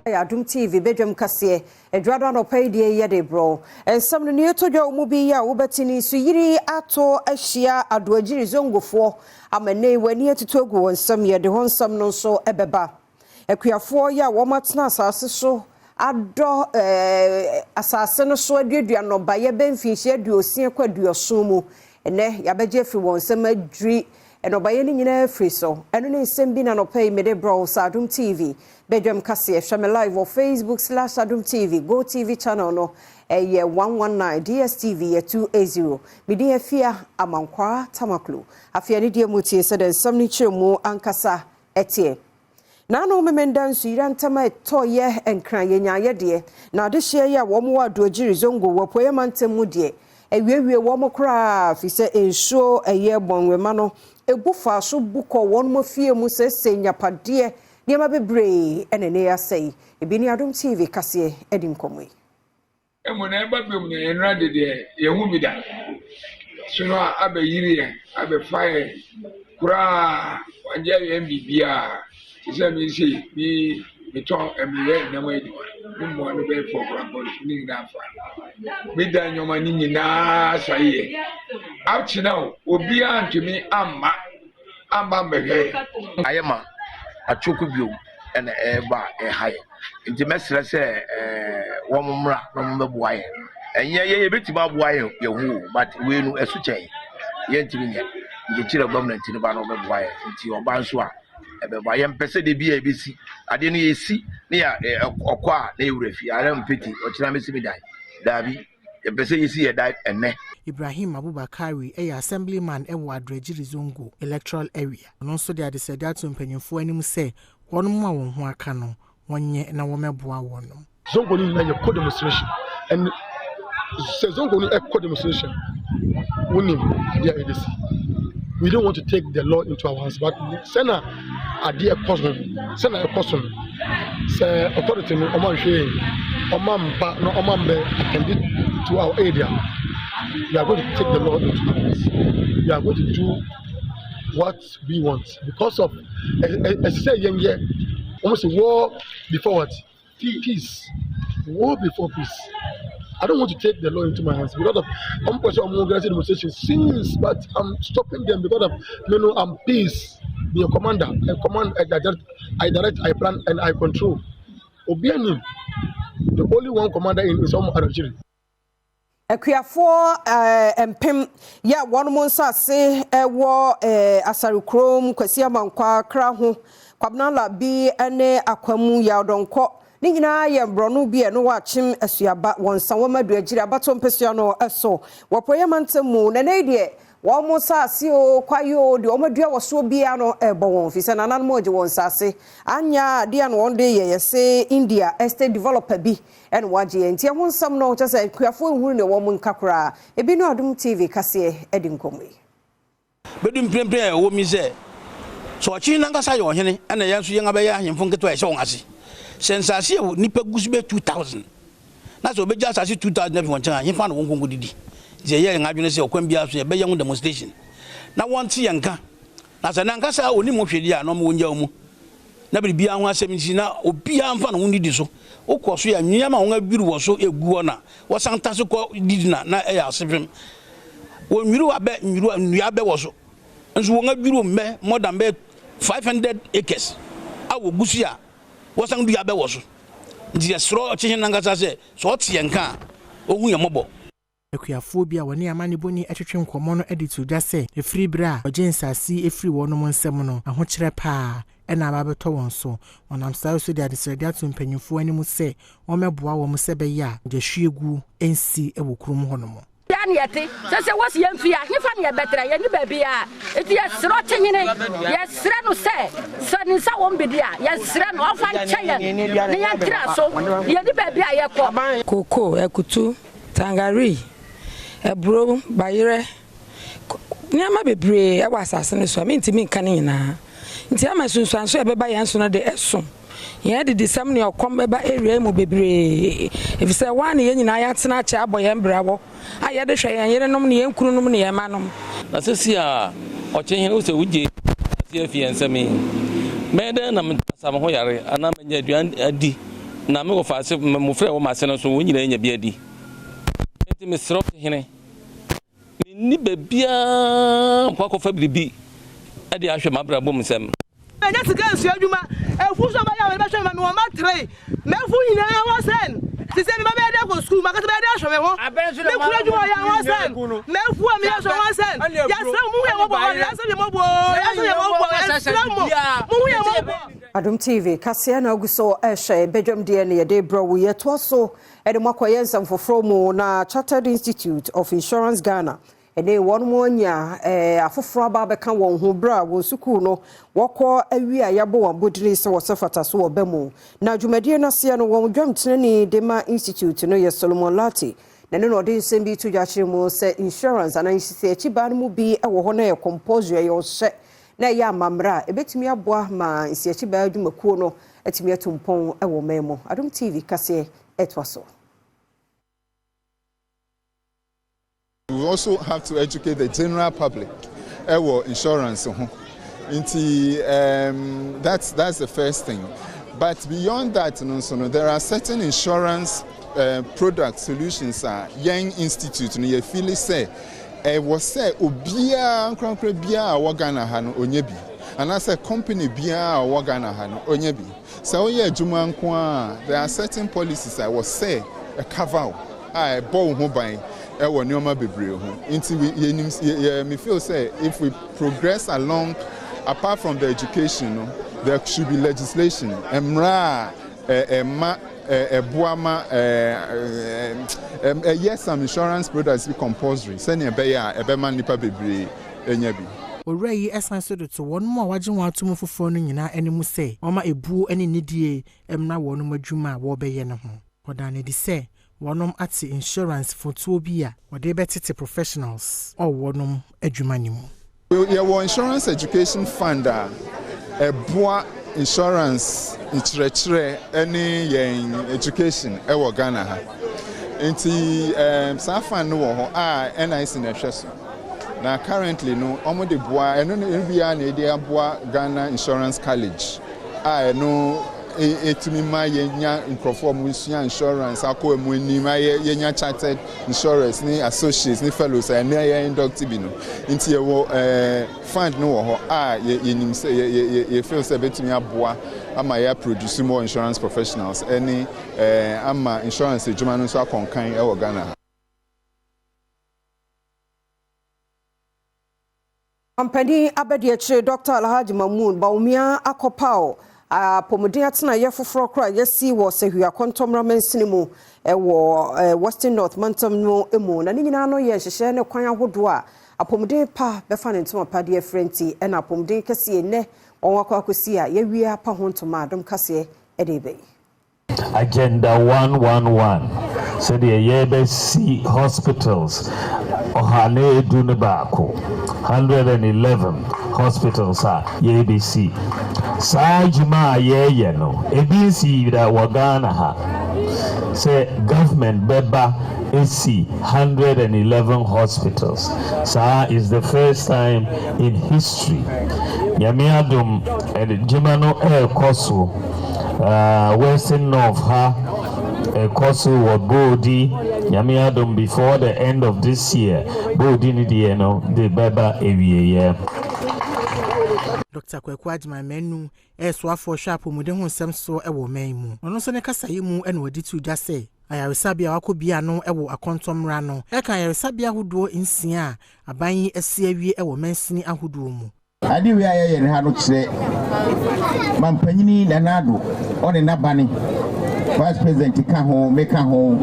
Yɛ Adom TV badwam kaseɛ Adwuado anɔpa yi deɛ yɛde brɛ wo. Nsɛm no nea ɛtɔ dwa wɔ mu bi yi a wobɛte ne nsuyiri ato ahyia Adoagyiri Zongofoɔ ama nnɛ yi wɔn ani atutu agu wɔn nsam. Yɛde ho nsɛm no nso bɛba. Akuafoɔ yi a wɔatena asase so adɔ asase no so aduadua nnɔbaeɛ bɛ mfinhyia 60 kɔ 70 mu. Ɛnnɛ yɛabɛgye afiri wɔn nsam adwiri nnɔbaeɛ no nyinaa afiri so. Ɛno ne nsɛm bi na anɔpa yi mede brɛ wo sɛ Adom TV badwam kaseɛ. Hwɛ me live wɔ Facebook slash Adom TV, Go TV channel no ɛyɛ 119, DSTV yɛ 280. Me din Afia Amankwaa Tamaklo. Afei anidie mu tie sɛdeɛ nsɛm no nkyerɛmu ankasa ɛteɛ. Naano Memenda nsuyira ntam a ɛtɔeɛ Nkran yɛnyaeɛ deɛ, na adehyeɛ yi a wɔn wɔ Adoagyiri Zongo wɔ Apueeɛ mantam mu deɛ, awiewie wɔn koraa firi sɛ nsuo ɛyɛ bɔnwema no ɛbu faa so bu kɔɔ wɔn afie mu sɛsɛe nyapadeɛ nneɛma bebree ɛna ɛnɛ asɛe. Ebi ne Adom TV kaseɛ adi nkɔmmɔ yi. Mmom na ɛba bio mu no, nnora de deɛ yɛnhu bi da. So no a abɛyiri yɛn, abɛfa yɛn koraa, wangya yɛn biribiara. Te sɛ me sei, me metɔn meyɛ nneɛma adwuma. Me mmoa no bɛyɛ fɔ koraa mpo ne nyinaa fa. Me dan nneɛma no nyinaa sa yɛ. Up to now, obiara ntumi amma amma mmɛhwɛ yɛn. Ayɛ ma atwoko bio na ɛreba a ɛha yɛn. Nti mɛsrɛ sɛ wɔn mmra na wɔn bɛboa yɛn. Ɛnyɛ yɛn yɛbɛtumi aboa yɛn yɛn ho o, but wei no ɛso kyɛn yɛntumi nyɛ. Nti kyerɛ gɔọmenti no ba na ɔbɛboa yɛn. Nti ɔba nso a ɛbɛboa yɛn. Mpɛ sɛ de bi a yɛbɛsi adeɛ no yɛsi ne yɛ ɔkɔ a na yɛwura fie ara mpɛti ɔkyena mɛsi me dan. Daabi, yɛpɛ sɛ yɛsi yɛ dan ɛnɛ. Ibrahim Abubakari yɛ assemblyman wɔ Adoagyiri Zongo electoral area. Ɔno nso de adesrɛde ato mpanyinfoɔ anim sɛ wɔn a wɔn ho aka no wɔnyɛ na wɔmmɛboa wɔn. Zongo no nyinaa yɛkɔ demonstration and sɛ Zongo no ɛkɔ demonstration, wonim adeɛ a ɛbɛsi. We don't want to take the law into our hands, but sɛna adeɛ ɛkɔ so sɛna ɛkɔ so no, sɛ authority no ɔmo anhwɛ yɛn, ɔmo ampa na ɔmo ambɛ attend to our area, we are going to take the law into our hands. We are going to do what we want because of ɛsɛ sɛ yɛn yɛ wɔn sɛ war before what? Peace. War before peace. I don't want to take the law into my hands because of I'm person I'm organizing demonstration since, but I'm stopping them because of you know I'm peace. Be a commander. I command, I direct, I direct, I plan, and I control. Obiani, the only one commander in is Omo Adoagyiri. Akuafoɔ 1000 yɛ a wɔn mo nsase ɛwɔ Asare kurom, Kwasi Amankwa kra ho, Kwabena bi ne Akwamu Yawdɔnkɔ ne nyinaa yɛ mborɔno bi a ɛno wɔ Akyem Asuaba wɔn nsa wɔn Adoagyiri abato mpɛsua no so wɔ Apueeɛ mantam mu. Na ne deɛ wɔn mo nsase o, kwaeɛ o, deɛ wɔn adua wɔ soɔ biara no ɛrebɔ wɔn fi sɛ nananom agye wɔn nsase anya adeɛ a na wɔn de yɛ yɛsɛ India estate developer bi ɛna wagye yɛn. Nti ɛho nsɛm no kyɛ sɛ akuafoɔ nhuru ne wɔn nka koraa. Ebi no Adom TV kaseɛ ɛdi nkɔmmɔ yi. Bɛdu mprempren a ɛwɔ mi sɛ sɛ ɔkyene nankasa yɛ ɔhene, ɛna yɛn nso yɛn abɛyɛ ahemfo nketewa a ɛhyɛ wɔn ase sɛ nsase a nnipa gu so bɛyɛ 2000 na sɛ wɔbɛgya asase 2000 afi wɔn nkyɛn a, hefa na wɔn nkonko didi? Nti ɛyɛ yɛn adwene sɛ ɔkwan biara so yɛbɛyɛ ho demonstration na wɔnte yɛn nka, na sɛ nankasa a onim ho hwɛ deɛ a na ɔma wɔngya wɔn mu na biribiara ho asɛm nti na obiara mfa ne ho didi so. Wokɔ so yɛ nneɛma a wɔn adwiri wɔ so egu hɔ na wɔsan ta so kɔ didi na ɛyɛ asefem. Wɔnwiri abɛ, nwiri nnua abɛ wɔ so nso wɔn adwiri mmɛ more than bɛ 500 acres a wɔgu so a wɔsan dua abɛ wɔ so. Nti yɛsrɛ ɔkyekyere nankasa sɛ ɔte yɛn nka a, ɔhu yɛn mmɔbɔ. Akuafoɔ bi a wɔne amanebɔni atwetwe nkɔmmɔ no de to dwa sɛ ɛfiri berɛ a ɔgye nsase yi ɛfiri wɔnom nsam no, ahokyerɛ paa ɛna aba abɛtɔ wɔn so. Wɔnam saa so de adesrɛde ato mpanyimfoɔ anim sɛ wɔmmɛboa wɔn sɛ ɛbɛyɛ a gyahwieguo nsi wɔ kurom hɔnom. Ya ne yɛte sɛ wɔsi yɛn fie a, hefa ne yɛbɛtena? Yɛne baabi a nti yɛsrɛ ɔkyehene, yɛsrɛ no sɛ ne nsa wɔm bidi a, yɛsrɛ no ɔmfa nkyɛ yɛn ne yɛntena so. Yɛne baabi a yɛkɔ. Koko, akutu, tangari, aburo, bayerɛ, nneɛma bebree ɛwɔ asase no so a mentumi nka ne nyinaa. Nti ama sunsuanso a ɛbɛba yɛn so no de ɛso yɛn adidisɛm ne ɔkɔm bɛba area yi mu bebree, efisɛ wɔn a ne yɛn nyinaa yɛatena akyɛ abɔ yɛn bra wɔ a yɛde hwɛ yɛn yerenom ne yɛn kununom ne yɛn mmanom. Na sɛsi a ɔkyehene wo sɛ wogye ase afi yɛn nsɛm yi, mɛyɛ dɛn na masa me ho yare anaa manya aduan adi? Na me wɔfaase, mmofra a ɛwɔ m'ase no nso, wɔn nyinaa anya bi adi. Enti mesrɛ wo, hene, minni baabiara nkɔ akɔfa biribi de ahwɛ m'abrabɔ mu nsɛm. Manya sika nsua adwuma. Afuw nso a mayɛ a mede bɛhwɛ me mma, mewɔ mma tre. M'afuw nyinaa wɔsɛe no. Sesei me ba bɛyɛ dɛn akɔ sukuu? M'ankasa bɛyɛ dɛn ahwɛ me ho? Me kunu adwuma a ɔyɛ a wɔsɛe no. M'afuw a meyɛ nso wɔsɛe no. Yɛsrɛ mo, monhu yɛn mmɔbɔ. Yɛsrɛ yɛn mmɔbɔ oo, yɛsrɛ yɛn mmɔbɔ, yɛsrɛ mo, monhu yɛn mmɔbɔ. Adom TV kaseɛ na agu so rehwɛ badwam deɛ na yɛde rebrɛ wo. Yɛtoa so de mo akɔyɛ nsɛm foforɔ mu na Chartered Institute of Insurance Ghana ne wɔn anya afoforɔ aba abɛka wɔn ho berɛ a wɔn sukuu no wɔkɔ awie a yɛabɔ wɔn abodini sɛ wɔsɛ fata so wɔ ba mu. Na dwumadie no aseɛ no wɔn dwamtenani de ma institute no yɛ Solomon Lartey na ɛno na ɔde nsɛm bi to dwa kyerɛ mu sɛ insurance anaa nsiakyibaa no mu bi wɔ hɔ na ɛyɛ compulsory, ɛyɛ ɔhyɛ na ɛyɛ amammerɛ a ɛbɛtumi aboa ma nsiakyibaa adwumakuo no atumi atu mpɔn wɔ ɔman mu. Adom TV kaseɛ ɛtoa so. We also have to educate the general public ɛwɔ insurance ho nti um, that's that's the first thing but beyond that no nso no there are certain insurance uh, product solutions a yɛn institute no yɛ fili sɛ Ɛwɔ sɛ obiara, ankorankora biara a ɔwɔ Ghana ha no, ɔnya bi. Anaasɛ company biara a ɔwɔ Ghana ha no, ɔnya bi. Sɛ woyɛ adwuma nko ara a, there are certain policies a ɛwɔ sɛ ɛcover wo, a ɛbɔ wo ho ban wɔ nneɛma bebree ho. Nti we, yɛnim, yɛ, yɛ, me feel sɛ if we progress along, apart from the education no, there should be legislation, mmara a ɛma ɛboa ma ɛyɛ some insurance products bi compulsory sɛnea ɛbɛyɛ a ɛbɛma nnipa bebree anya bi. Owura yi san nso de to wɔn a wɔagye wɔn atom foforɔ no nyinaa anim sɛ wɔmma ebuo ne nidie mmra wɔn adwuma a wɔrebɛyɛ no ho. Ɔdaa no adi sɛ wɔn ate insurance fotoɔ bi a wɔde rebɛtete professionals wɔ wɔn adwuma no mu. Yɛwɔ Insurance Education Fund a ɛboa insurance nkyerɛkyerɛ ne yɛn education wɔ Ghana ha. Nti saa fund no wɔ hɔ a NIC na ɛhwɛ so. Na currently no wɔn de boa ɛno no ɛno biara na ɛde aboa Ghana Insurance College a ɛno ɛtumi ma yɛnya nkurɔfoɔ a wɔsua insurance akɔ wɔn anim ayɛ yɛnya chartered insurers ne associates ne fellows a ɛnɛ yɛ induct bi no nti yɛwɔ ɛɛ fund no wɔ hɔ a yɛ yɛnim sɛ yɛ yɛ yɛ feel sɛ ɛbɛtumi aboa ama yɛ produce more insurance professionals ɛne ɛɛ ama insurance adwuma no nso akɔnkan ɛwɔ Ghana ha. Ɔmampanin abadiakyire Dɔkta Alhaji Mahmood Bawumia akɔpaw apɔmuden atenaeɛ foforɔ korɔ a yɛasi wɔ Sahwi Akɔntɔmmra mansini mu wɔ Western North mantam no mu. Na ne nyinaa no yɛ nhyehyɛɛ ne kwan ahodoɔ a apɔmuden pa bɛfa ne ntoma pa de afira nti na apɔmuden kɛseɛ nnɛ wɔn akɔ akɔsi a yɛawie apa ho ntoma a dom kaseɛ de reba yi. Agenda one one one, sɛdeɛ yɛrebɛsi hospitals ɔha ne du ne baako, 111 hospitals a yɛrebɛsi. Saa adwuma a yɛreyɛ no, ebi nsii da wɔ Ghana ha sɛ government bɛba asi 111 hospitals. Saa is the first time in history. Nyame adom, adwuma no ɛrekɔ so. Western North ha ɛkɔ so wɔ Boodi, Nyame adom before the end of this year Boodi ne deɛ no de bɛba awieɛ. Dɔkta Kwaku Agyemang Manu yɛ soafoɔ hwɛ apɔmuden ho nsɛm soɔ wɔ ɔman yi mu. Ɔno nso ne kasaeɛ mu na ɔde too dwa sɛ ayaresabea a wakɔ bia no wɔ Akɔntɔmmra no ka ayaresabea ahodoɔ nsia a aban yi asi awie wɔ mansini ahodoɔ mu. Ade wei a yɛyɛ no ha no kyerɛ mampanyini Nana Addo, ɔne n'abane, Vice President ka ho, me ka ho,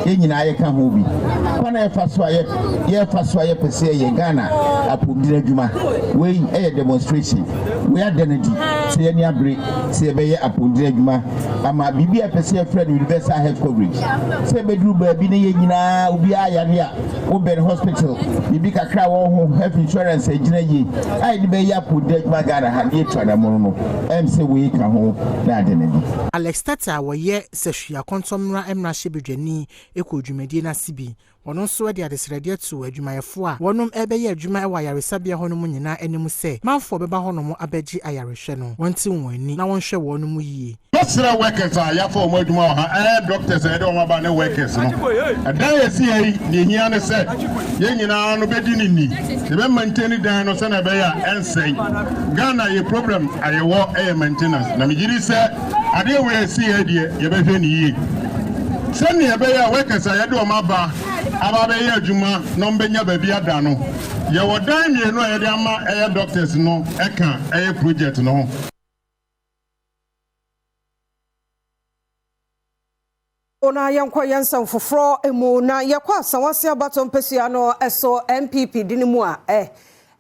yɛn nyinaa yɛka ho bi. Kwan a yɛfa so a yɛfa so a yɛpɛ sɛ yɛyɛ Ghana apɔmuden adwuma. Wei yɛ demonstration. Wei ada no adi sɛ yɛn ani abere sɛ yɛbɛyɛ apɔmuden adwuma ama biribi a yɛpɛ sɛ yɛfrɛ no universal health coverage. Sɛ ɛbɛduru baabi na yɛn nyinaa obiara yare a, Wo bɛn hospital biribi kakra a wɔn ho health insurance agyina yie a yɛde bɛyɛ apɔwden adwuma Ghana ha na yɛatu anammɔn no, ɛm sɛ wei ka ho na ade no adi. Alex Tetteh a ɔyɛ Sahwi Akɔntɔmmra mmarahyɛbadwani kɔɔ dwumadie no ase bi. Ɔno nso de adesrɛdeɛ too adwumayɛfoɔ a wɔnom rebɛyɛ adwuma wɔ ayaresabea hɔnom nyinaa anim sɛ manfoɔ bɛba hɔnom abɛgye ayarehwɛ no, wɔnte wɔn ani na wɔnhwɛ wɔnom yie. Mɛsrɛ workers a yɛafa wɔn adwuma wɔ ha, ɛyɛ doctors a yɛde wɔn aba ne workers no. Ɛdan a yɛsi ha yi, nea ehia ne sɛ yɛn nyinaa no bɛdi no ni. Yɛbɛ maintain dan no sɛnea ɛbɛyɛ a ɛnsɛe. Ghana yɛ problem a yɛwɔ yɛ maintenance na megye di sɛ adeɛ wei a ɛsi ha yi deɛ yɛbɛhwɛ no yie. Sɛnea ɛbɛyɛ a workers a yɛde wɔn aba aba abɛyɛ adwuma na wɔbɛnya baabi ada no, yɛwɔ dan mmienu a yɛde ama ɛyɛ doctors no ɛka ɛyɛ project no ho. Na yɛnkɔ yɛn nsɛm foforɔ mu na yɛkɔ Asawase abatɔ mpasua no so NPP di no mu a eh,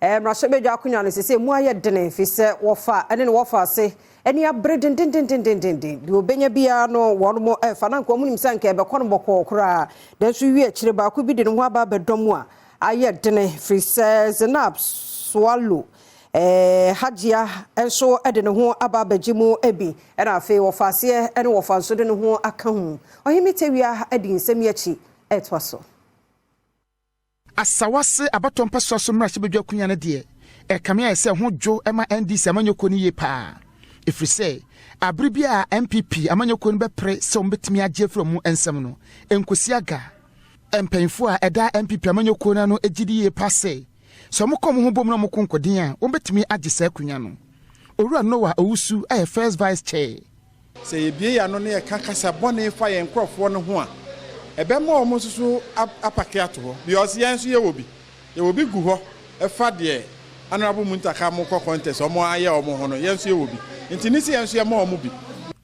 eh, mmarahyɛbadwa akonnwa no sese mu ayɛ dene fi sɛ wɔfa ɛne ne wɔfa ase ɛne abere dendendendendenden deɛ ɔbɛnya biara no wɔn mo ɛfa na nka wɔn nim sɛ nka ɛbɛkɔ no bɔkɔɔ koraa nanso wie akyire baako bi de ne ho aba abɛdɔ mu a ayɛ dene firi sɛ Zenab Swallow Eh, Hajia nso de ne ho aba abɛgye mu bi, ɛna afei wɔfa aseɛ ne wɔfa nso de ne ho aka ho. Ɔhene Tawia di nsɛm yi akyi retoa so. Asawase abatoɔ mpɛsoa so mmarahyɛbadwa akunwa no deɛ, ɛkame ayɛ sɛ ɛho dwo ma NDC amanyɔkuo no yie pa ara, ɛfiri sɛ abere biara a NPP amanyɔkuo no bɛpere sɛ wɔbɛtumi agye afiri wɔn nsam no, ɛnkɔsi aga. Mpanyinfoɔ a ɛda NPP amanyɔkuo no ano gye di yie pa sɛ Sɛ wɔka wɔn ho bom na wɔko nkoden a, wɔbɛtumi agye saa akonnwa no. Owura Noah Owusu yɛ First Vice Chair. Sɛ yɛbue yɛn ano na yɛka kasa bɔne fa yɛn nkorɔfoɔ no ho a, ɛbɛma wɔn nso so apake ato hɔ because yɛn nso yɛwɔ bi. Yɛwɔ bi gu hɔ ɛfa deɛ Honourable Muntaka mo kɔ contest wɔn ayɛ wɔn ho no, yɛn nso yɛwɔ bi. Nti ne sɛ yɛn nso yɛma wɔn bi.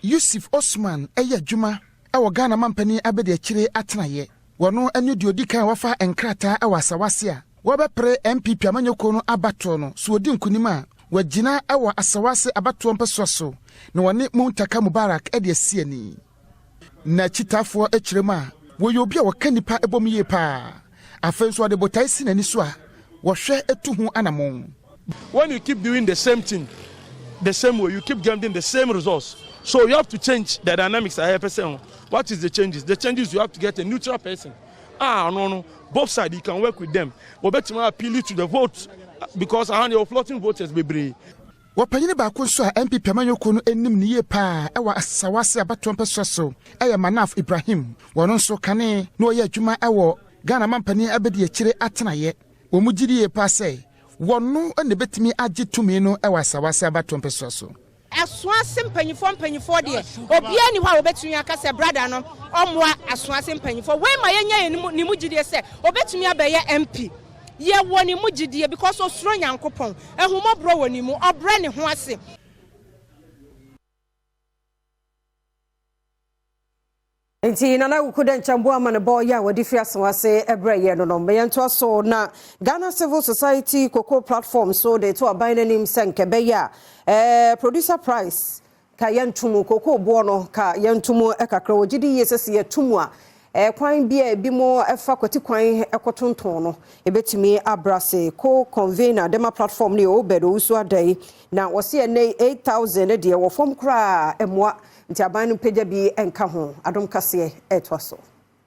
Yusuf Osman yɛ adwuma wɔ Ghana mampanin abadiakyire atenaeɛ. Wɔno ne deɛ ɔdi kan a wafa nkrataa wɔ Asawase a wɔbɛpere NPP amanyɔkuo no abatoɔ no, so ɔdi nkunim a, wagyina wɔ Asawase abatoɔ mpɛsoa so na wɔne Muntaka Mubarak de asi ani. N'akyitaafoɔ kyerɛ mu a, wɔyɛ obi a ɔka nnipa bom yie pa ara. Afei nso ɔde botae si n'ani so a wɔhwɛ tu ho anamon. When you keep doing the same thing the same way, you keep getting the same results. So you have to change the dynamics a yɛpɛ sɛ ho. What is the changes? The changes you have to get a neutral person. Ah, no, no. Both sides you can work with them. Wɔbɛtumi appeal to the vote because ahan yɛ floating voters bebree. Ɔpanyin baako nso a NPP amanyɔkuo no nim no yie paa wɔ Asawase abatoɔ mpɛsoa so yɛ Manaf Ibrahim. Ɔno nso kane na ɔyɛ adwuma wɔ Ghana mampanin abadiakyire atenaeɛ. Wɔn gye di yie paa sɛ wɔno na ɛbɛtumi agye tumi no wɔ Asawase abatoɔ mpɛsoa so. Asoase mpanyinfoɔ mpanyinfoɔ deɛ obiara nni hɔ a obetumi aka sɛ brada no ɔmmoa Asoase mpanyinfoɔ. Wei ma yɛnya yɛn ne mu gyidie sɛ obetumi abɛyɛ MP. Yɛwɔ ne mu gyidie because osuro Nyankopɔn, ahummɔborɔ wɔ ne mu, ɔbrɛ ne ho ase. Nti Nana Awuku Dɛnkyɛmbo amanebɔ yɛ a wɔde firi aso ase brɛ yɛn no no, ma yɛntoa so na Ghana Civil Society Cocoa Platform so de to aban no anim sɛ nka ɛbɛyɛ a eh, producer price ka yɛnto mu, cocoa boɔ no ka yɛnto mu kakra. Wɔgye di yie sɛ sɛ yɛto mu a eh, kwan bi a ebi mo fa kwati kwan kɔtontɔn no ebɛtumi abrɛ ase. Co-convener de ma platform no yɛ Obed Owusu Adai na wɔse ɛnnɛ yi 8,000 deɛ wɔ fam koraa mmoa Nti aban no mpagya bi nka ho. Adom kaseɛ ɛretoa so.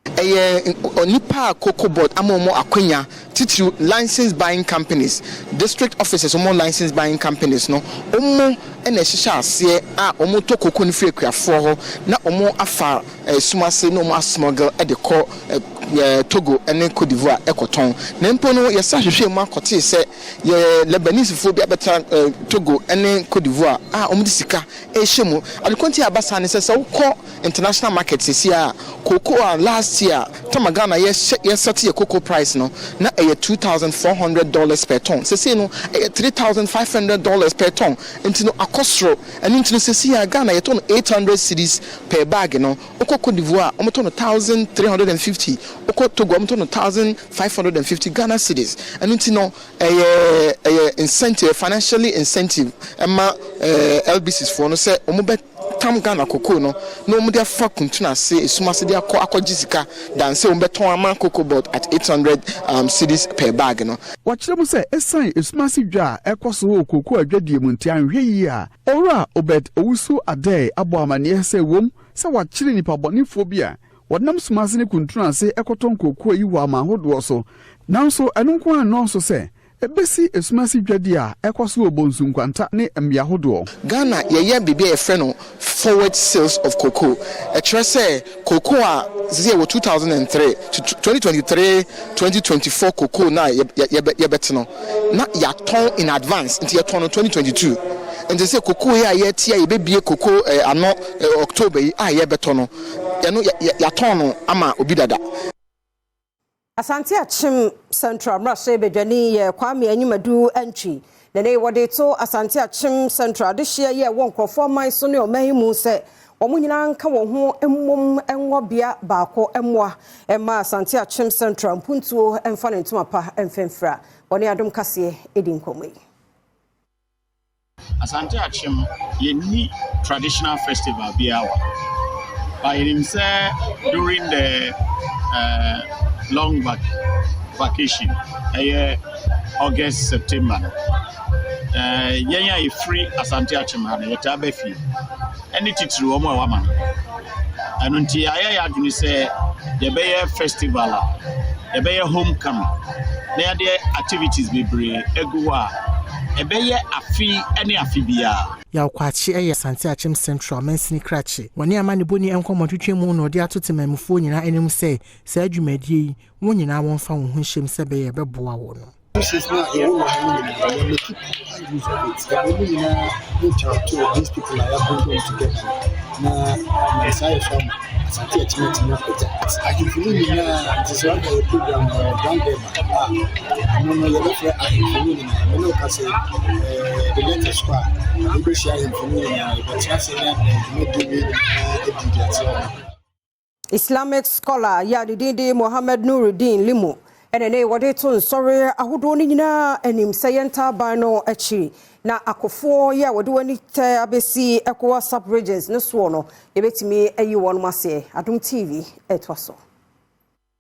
Ɛyɛ nnipa a Cocoa Board ama wɔn akwanya, titiriw license buying companies, district offices wɔn license buying companies no, wɔn na ɛhyehyɛ aseɛ a wɔtɔ cocoa no firi akuafoɔ hɔ na wɔn afa sum ase na wɔn asmuggle de kɔ Togo ne Cote d'Ivoire kɔtɔn. Na mpo no yɛsan hwehwɛɛ mu akɔtee sɛ yɛ Lebanesefoɔ bi abɛtena Togo ne Cote d'Ivoire a wɔde sika rehyɛ mu. Ade ko nti a aba saa ne sɛ, sɛ wokɔ international market seesei a, cocoa a last year tam a Ghana yɛhyɛ yɛsɛte yɛ cocoa price no, na ɛyɛ $2,400 per ton. Seesei no, ɛyɛ $3,500 per ton. Nti no, akɔ soro. Ɛno nti no, seesei a Ghana yɛtɔ no 800 cedis per bag no, wokɔ Cote d'Ivoire a, wɔtɔ no 1,350. Wokɔ Togo a, wɔtɔ no 1,550 Ghana cedis. Ɛno nti no, Ɛyɛ ɛyɛ incentive, financially incentive ɛma ɛɛ LBCs foɔ no sɛ wɔn bɛ tam Ghana cocoa no na wɔn de afa kuntun ase, esum ase de akɔ akɔgye sika than sɛ wɔn bɛ tɔn ama cocoa board at 800 um, cedis per bag no. Wɔkyerɛ mu sɛ esiane esum ase dwa a ɛkɔ so wɔ kookoo adwadie mu nti anhwɛ yie a, Owura Obed Owusu Adei abɔ amanneɛ sɛ ɛwom sɛ wɔakyere nnipabɔnefoɔ bi a. wɔnam sum ase ne kuntunu ase kɔtɔn kookoo yi wɔ aman hodoɔ so. Nanso ɛno nko ara nnɔɔso sɛ ɛbɛsi esum ase dwadie a ɛkɔ so wɔ Bonsu Nkwanta ne mmea hodoɔ. Ghana yɛyɛ biribi a yɛfrɛ no forward sales of cocoa. Ɛkyerɛ sɛ cocoa a seesei yɛwɔ 2003 to 2023, 2024 cocoa no a yɛbɛte no na yɛatɔn in advance nti yɛtɔn no 2022. Nti sɛ cocoa yi a yɛte a yɛbɛbue cocoa ano October yi a yɛbɛtɔ no, ɛno yɛatɔn no ama obi dada. Asante Akyem Central mmarahyɛbadwani yɛ Kwame Anyimadu Antwi. Na nnɛ yi wɔde reto Asante Akyem Central adehyeɛ yi a ɛwɔ nkurɔfoɔ man so ne ɔman yi mu sɛ wɔn nyinaa nka wɔn ho mmom nwɔ bea baako mmoa mma Asante Akyem Central mpuntuo mfa ne ntoma pa mfimfira. Wɔne Adom Kaseɛ di nkɔmmɔ yi. Asante Akyem, yɛnni traditional festival biara wɔ ha. But yɛnim sɛ during the uh, long vac vacation, ɛyɛ August, September no, uh, yɛn a yɛfiri Asante Akyem ha no, yɛtaa ba fie. Ɛne titiri wɔn a wɔama no. Ɛno nti yɛayɛ yɛn adwene sɛ yɛbɛyɛ festival a yɛbɛyɛ home coming na yɛde activities bebree agu hɔ a ɛbɛyɛ afe ne afe biara. Yaw Kwakye yɛ Asante Akyem Central mansini krakye. Wɔne amanebɔni nkɔmmɔtwetwe mu na ɔde ato temanmufoɔ nyinaa anim sɛ saa dwumadie yi, wɔn nyinaa wɔmfa wɔn ho nhyɛm sɛ ɛbɛyɛ a ɛbɛboa wɔn. Resources no a yɛwɔ wɔ ha no nyinaa, yɛ make proper use of it. Yɛde ne nyinaa reach out to these people a yɛabring them together no, na na saa yɛ so ama Asante atumi atumi apagya. Ahemfo no nyinaa, nti sɛ ɔda yɛ program wɔ Grand Durbar a, ɛno no yɛbɛfrɛ ahemfo no nyinaa. Me ne wo ka sɛ eh, the letters kɔ a, yɛbɛhyia ahemfo no nyinaa, yɛbɛtena ase ne dwumadie wei nyinaa adi de akyerɛ wɔn. Islamic scholar yi a ne din de Mohammed Nuruddin Limu na ɛnnɛ yi wɔde reto nsɔre ahodoɔ no nyinaa anim sɛ yɛntaa aban no akyiri na akofoɔ yi a wɔde wɔn ani tɛ abɛsi ECOWAS sub-regions no soɔ no yɛbɛtumi ayi wɔn aseɛ. Adom TV ɛtoa so.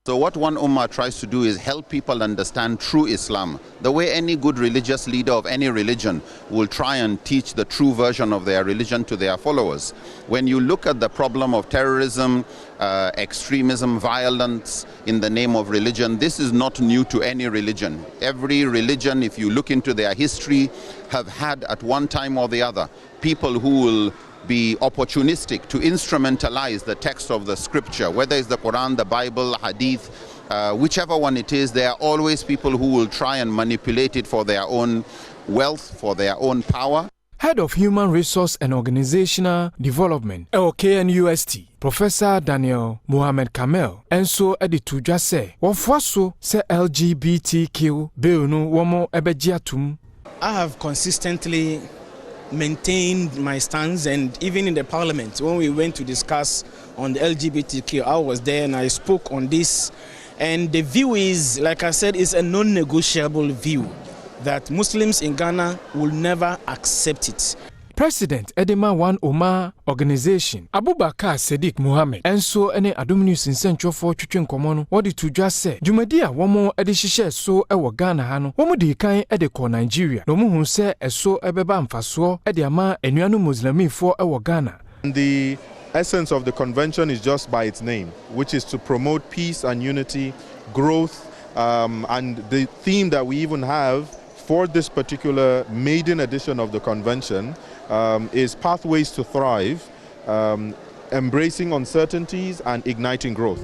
So what one ummah tries to do is help people understand true Islam, the way any good religious leader of any religion will try and teach the true version of their religion to their followers. When you look at the problem of terrorism, uh, extremism, violence in the name of religion, this is not new to any religion. Every religion, if you look into their history, have had at one time or the other people who will be opportunistic to instrumentalize the text of the scripture, whether it's the Quran, the Bible, Hadith, uh, whichever one it is, there are always people who will try and manipulate it for their own wealth, for their own power. Head of Human Resource and Organizational Development wɔ KNUST, Professor Daniel Mohammed Kamel nso de too dwa sɛ wɔfoa so sɛ LGBTQ bill no wɔbɛgye atom. I have consistently maintained my stance and even in the parliament when we went to discuss on the LGBTQ, I was there and I spoke on this. And the view is, like I said, is a non-negotiable view that Muslims in Ghana will never accept it. President de ma One Ummah Organization, Abubakar Sadiq Mohammed nso ne Adom News nsɛnkyerɛwfoɔ twetwe nkɔmmɔ no, wɔde to dwa sɛ dwumadi a wɔde hyehyɛɛ so wɔ Ghana ha no, wɔdii kan de kɔɔ Nigeria na wɔhuu sɛ ɛso bɛba mfasoɔ de ama anuanom Muslimifoɔ wɔ Ghana. The essence of the convention is just by its name, which is to promote peace and unity, growth, um, and the theme that we even have for this particular maiden edition of the convention um, is Pathways to Thrive, um, Embracing Uncertainties and Igniting Growth.